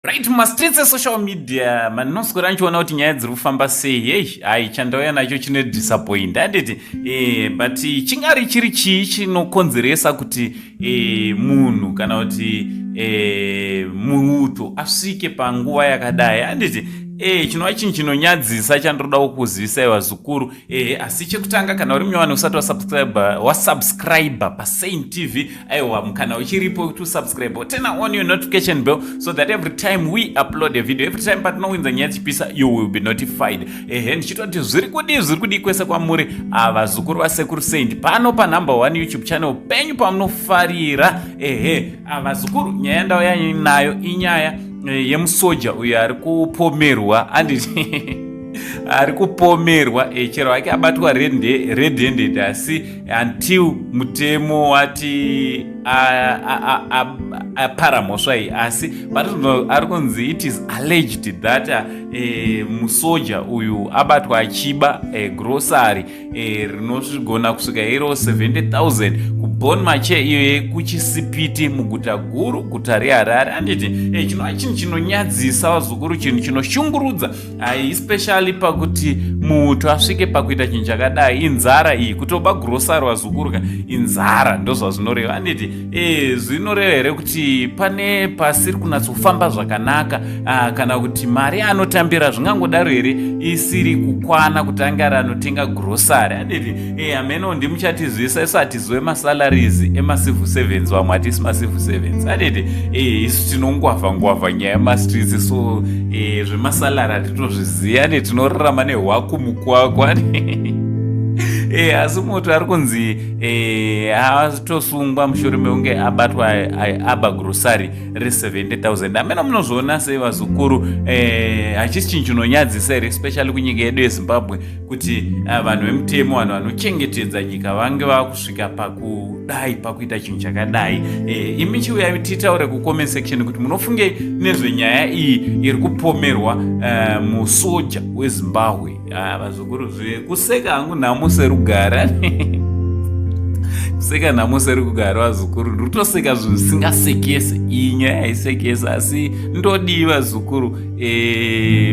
Right, mumastreets esocial media manoswera ndichiona kuti nyaya dziri kufamba sei. Hei, hai, chandauya nacho chine disappoint, handiti? But chingari chiri chii chinokonzeresa kuti munhu kana kuti muuto asvike panguva yakadai, handiti? Chinova chinhu chinonyadzisa chandiroda kukuzivisai, vazukuru. Asi chekutanga, kana uri munyowani usati wasubscribe paSaint TV, aiwa, mukana uchiripo kuti usubscribe, turn on your notification bell so that every time we upload a video, every time patinowinza nyaya dzichipisa, you will be notified. Ehe, ndichitoti zviri kudii, zviri kudii kwese kwamuri, vazukuru vaSekuru Saint, pano panumber one YouTube channel penyu pamunofarira. Ehe, vazukuru, nyaya ndauya nayo inyaya yemusoja uyo ari kupomerwa, anditi? Ari kupomerwa, chero ake abatwa red handed, asi until mutemo wati apara mhosva iyi, asi ari kunzi it is alleged that musoja uyu abatwa achiba grocery rinosvigona kusvika iro 70,000 kuBon Marché iyo yekuChisipiti muguta guru, guta reHarare, handiti? Chinova chinhu chinonyadzisa, vazukuru, chinhu chinoshungurudza, especially pakuti muto asvike pakuita chinhu chakadai. Inzara iyi, kutoba grocery, vazukuru ka, inzara, ndozvazvinoreva, handiti? Zvinoreva here kuti pane pasiri kunatsofamba zvakanaka, kana kuti mari anotambira zvingangodaro here isiri kukwana kuti ange ari anotenga grocery, handiti? Hameno, ndimuchatizivisa. Isu hatizive masalaries emacivil servants, vamwe hatisi macivil servants, handiti? Isu tinongwavha ngwavha nyaya yemastreets, so zvemasalary hatitozviziva, ne tinorarama nehwaku mukwakwa. Asi muti ari kunzi atosungwa mushure mekunge abatwa aba grocery re70,000. Amena, munozviona sei, vazukuru? Hachisi chinhu chinonyadzisa here, especially kunyika yedu yeZimbabwe, kuti vanhu vemutemo, vanhu vanochengetedza nyika, vange vakusvika pakudai, pakuita chinhu chakadai? Imi chiuyai titaure kucomment section kuti munofungei nezvenyaya iyi iri kupomerwa musoja weZimbabwe. Vazukuru, zvekuseka hangu nhamo serugara, kuseka nhamo serugara, vazukuru. Ndiri kutoseka zvinhu zvisingasekese. Iyi nyaya haisekese, asi ndodii, vazukuru?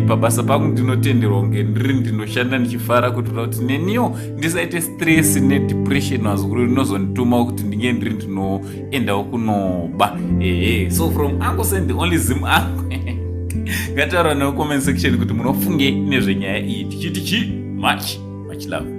Pabasa pangu ndinotenderwa kunge ndiri ndinoshanda ndichifara, kuitira kuti neniwo ndisaite stress nedepression, vazukuru, rinozondituma kuti ndinge ndiri ndinoendawo kunoba. Ehe, so from Uncle Saint, the only Zim uncle, ngataura necomment section kuti munofungei nezvenyaya iyi. Tichiti chi much much love.